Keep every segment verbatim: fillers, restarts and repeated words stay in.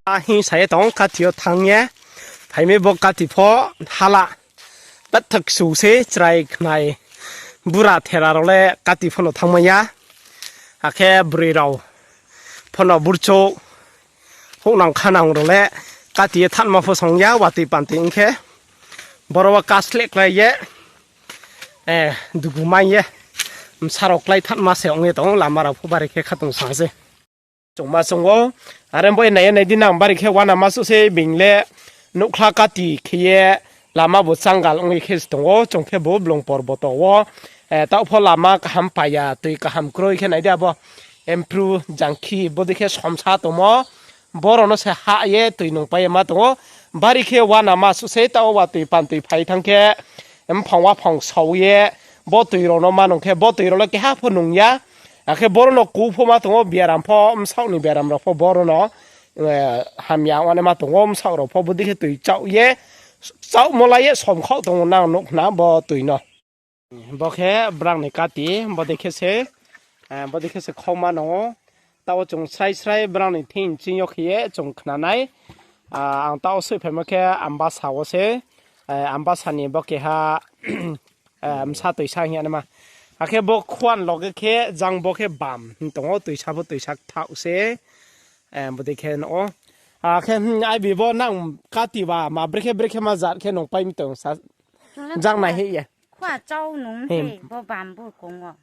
A hing sa ye tong, kati yo thanng ye. Phai mi bo kati pho hala. Betha kchu se chrai khnai. Bura thera rao le kati pho no thanngmai ya. Akhe broi rao pho no burchouh. Houhnang khanang rao le kati ye thanngma pho song ya, watoi pantoi ong khe. Boro wo kasleh klái ye. Eh, dugu mai ye. Bsa rao klái thanngma se ong ye tong, lama rao pho bari khe khatungsung se. Chungma chung ou, are bo nai ye nai di nang, bari khe uanama suh se being le nouhkhla kati khe ye lama bo changal ong ye khe se tong ou, chung khe bo blung porboto wo, eh, taoh pho lama kaham pai ya, toi kaham kroi khe nai di abo, empru jangkhi bodei khe somsa tongmo, boro no se hah ye toi nungpai ye ma tong ou, bari khe uanama suh se taoh watoi pantoi phai thanng khe, mphang waphang sao ye, bo toi rao no ma nung khe, bo toi rao le keha pho nung ya, akhe boro no ku pho ma tong ou, biaram pho, bsaoh ni biaram rao pho boro no, eh, hamya ong naima tong ou, bsaoh rao pho bodei khe toi chaoh ye, chaohmo la ye somkhaoh tong ou nang nuh khna bo toi no. Bo khe brang ni kati, bodei khe se, eh, bodei khe se khauma nung ou. Taoh wo chung srai srai brang ni thing ching yo khe ye chung khna nai. Ah, ang taoh wo soihphaimo khe Ambasa wo se, eh, Ambasa ni bo keha, eh, bsa toisa hing ya naima. Akhe bo khuan loge khe jang bo khe bam hing tong ou, toisa pho toisa kthaoh se, eh, bodei khe nuh ou. Akhe, hmm, aibi bo nang kati ba ma brekhe brekhe ma jat khe nungpai mi tong sa, jang nai hih ye. Khua chau nung khe bo bam bo kong ou.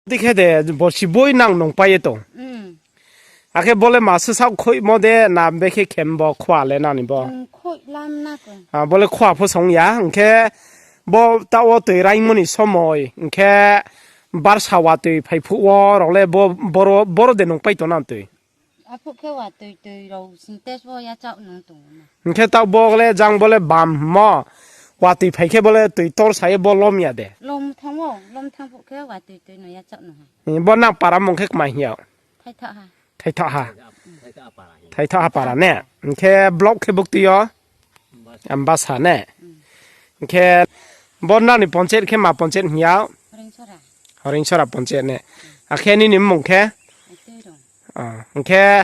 Bodei khe de borsi boi nang nungpai ye tong. Akhe bo le ma se saoh khoihmo de na bekhe khem bo khua le nang ni bo. Ah, bo le khua pho song ya, hing khe bo taoh wo toi raingmo ni somoi, hing khe barsa watoi phai phuh wo rao le bo, boro, boro de nungpai tong nang toi. Aphuh khe watoi toi rao Sintex wo yachaoh nung tong ou na. Hing khe taoh bo le jang bo le bam mo, watoi phai khe bo le toi tor sa ye bo lom ya de. Lom thanng ou, lom thanng phuh khe watoi toi no yachaoh nung ha. Bo nang para mung khe kma hing yag? Thaithaoh ha. Thaithaoh ha para ne? Hing khe block khe buktui yo? Ambasa ne? Hing khe bo nang ni panchayat khe ma panchayat hing yag? Horingsora panchayat ne? Akhe nini mmung khe? Hing khe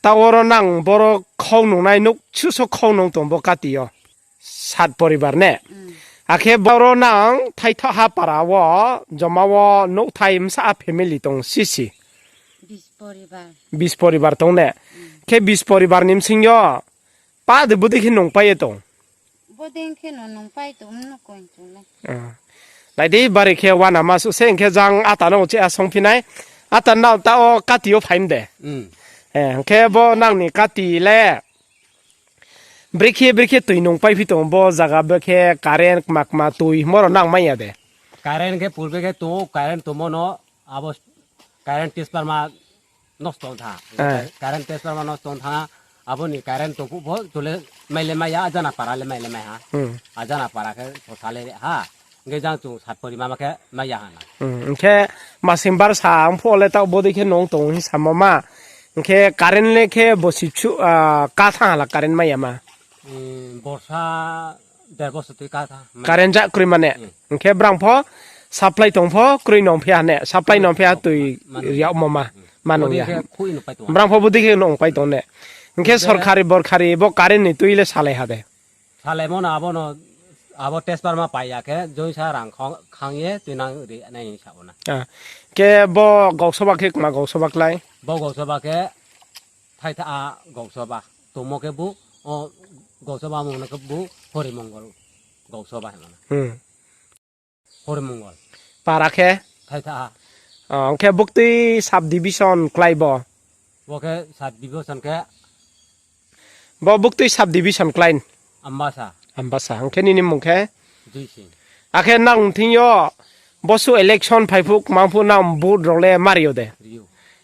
taoh oro nang boro khau nungnai nouh suhso khau nung tong bo kati yo? Sat poribar ne? Akhe boro nang Thaithaohha para wo, joma wo nouhthai bsa a family tong sisi? Bis poribar tong ne? Khe bis poribar ni bsing yo pa de bodei khe nungpai ye tong? Nai di, bari khe uanama suh se, hing khe jang ata no uchih a songphi nai. Ata, nang taoh wo kati yo phai mi de? Hing khe bo nang ni kati le brekhe brekhe toi nungpaiphi tong bo zaga, brekhe current kma kma toi himo rao nang mai ya de? Current khe purbe khe tong ou, current tongmo no abo current transformer nosto ong thanng ha. Current transformer nosto ong thanng ha, abo ni current tong phuh pho chung le mai le mai ya, ajana para le mai le mai ha. Ajana para khe sosa le ha. Hing khe jang chung sat poribar ma khe mai ya ha na. Hing khe masing barsa ong phuh le taoh bodei khe nung tong hing samo ma. Hing khe current le khe bosi chu, ah, ka thanng ha la current mai ya ma? Borsa der bosor tui ka thanng. Current ja kroi mane. Hing khe brang pho supply tong pho kroi nung phi ha ne, supply nung phi ha toi yagmo ma, ma nung ya. Brang pho bodei khe nungpai tong ne. Hing khe sorkari borkari bo current ni tui le salai ha de? Salaimo no abo no, abo transformer pai ya khe joisa rang khang ye tuinang ri nai hing sa ou na. Khe bo gausoba khe kma gausoba klái? Bo gausoba khe Thaithaohha gausoba. Tongmo khe bu, o gausoba mung no khe bu Horimongol gausoba hingmo na. Horimongol. Para khe? Thaithaohha. Hing khe buktui sub division klái bo? Bo khe sub division khe. Bo buktui sub division klái? Ambasa. Ambasa. Hing khe nini mmung khe? Akhe nang thing yo bosuh election phai phuh kmang phuh nang vote rao le mari yo de?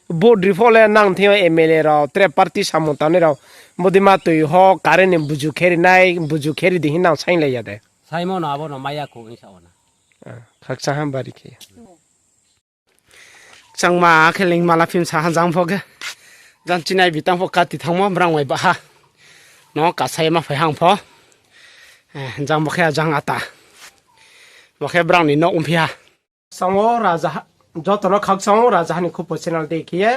Vote ri pho le nang thing yo M L A rao, tre party samung tangnai rao, bodei ma toi ho current ni buju khe ri nai, buju khe ri di hing nang sainglai ya de? Saimo no abo no mai ya khou hing sa ou na. Khakchang ha bari khe. Changma khe lingma la phim sa ha jang pho khe. Jang chinai bi tang pho kati thanngmo brang bai baha. No kasa ye ma phai hang pho. Jang bo khe jang ata. Bo khe brang ni nouh ongphi ha. Khakchang ou raja, joto no khakchang ou, Rajaha ni Khupo channel de khe ye.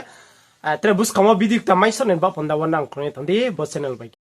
Tre buskang wo video kta mai só nai ba panda wo nang krung ye thanng di bo channel bai khe.